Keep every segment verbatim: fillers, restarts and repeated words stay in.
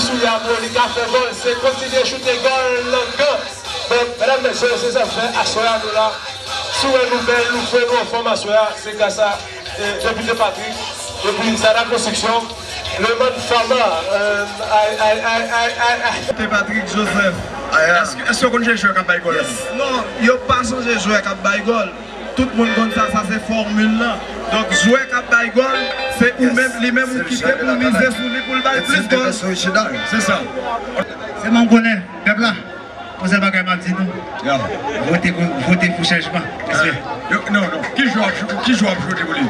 Sou Yamo, li ka fè gòl, se kontinye choute gòl nan kan. Bon, medam, mesye, se sa k fè aswè a nou la. Si w wè nou bèl, nou fre, nou anfòm aswè a, se gras a, eh, Depite Patrick, epi Zada Konstriksyon, Leman Fama, eh, ay, ay, ay, ay, ay, ay. Depite Patrick Joseph, èske, èske w konn jwe jwè k ap bay gòl la? Non, yo pa chanje jwè k ap bay gòl. Tout moun konn sa, sa se fòmil lan. Donk, jwè k ap bay gòl, se ou menm, li menm ou kite pou mize sou li pou l bay plis gòl. Se sa. Sèlman m konnen, pèp la, yon sèl bagay m ap di nou. Vote pou, vote pou chanjman. Respè. Yo, non, non. Ki jwè w ap jwe, ki jwè w ap jwe pou li?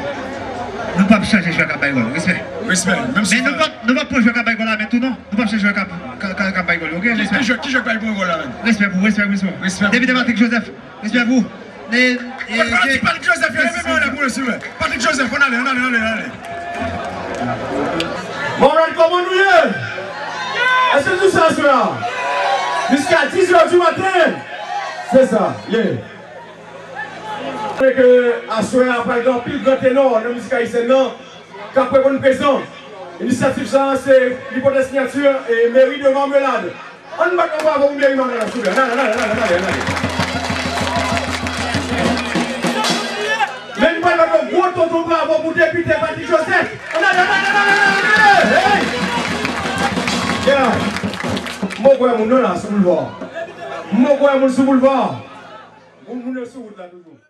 Nou p ap chanje jwè k ap bay gòl. Respè. Respè. Menm si nou p ap, nou p ap pran jwè k ap bay gòl la men tou non. Nou p ap chanje jwè k ap, k ap, k ap bay gòl, oke? Respè. Ki jwè, ki jwè k bay gòl la men? Respè pou, respè, respè. Respè pou. Depite Patrick Joseph. Respè pou. E, e, Patrick, Patrick Joseph, leve men anlè pou yo, silvouplè. Patrick Joseph, ann ale, ann ale, ann ale, ann ale. Maurel, kòman nou ye? Èske nou sa aswè a? Jiska diz heures du matin. Se sa, ye. Ke aswè a pral gen anpil gran tenò nan mizik ayisyèn nan k ap reponn prezan. Inisyativ sa a, se li pote siyati, e, meri de Marmelade. Ann bat yon bravo pou meri Marmelade, silvouplè. Ann ale, ann ale, ann ale, ann ale, ann ale. Men nou pral bat yon gwo tonton bravo pou depite Patrick Joseph. Ann ale, ann ale, ann ale, ann ale, ann ale. Hey! Yeah. M poko wè moun non la sou boulva. M poko wè moun sou boulva. Moun, moun yo sou wout la toujou.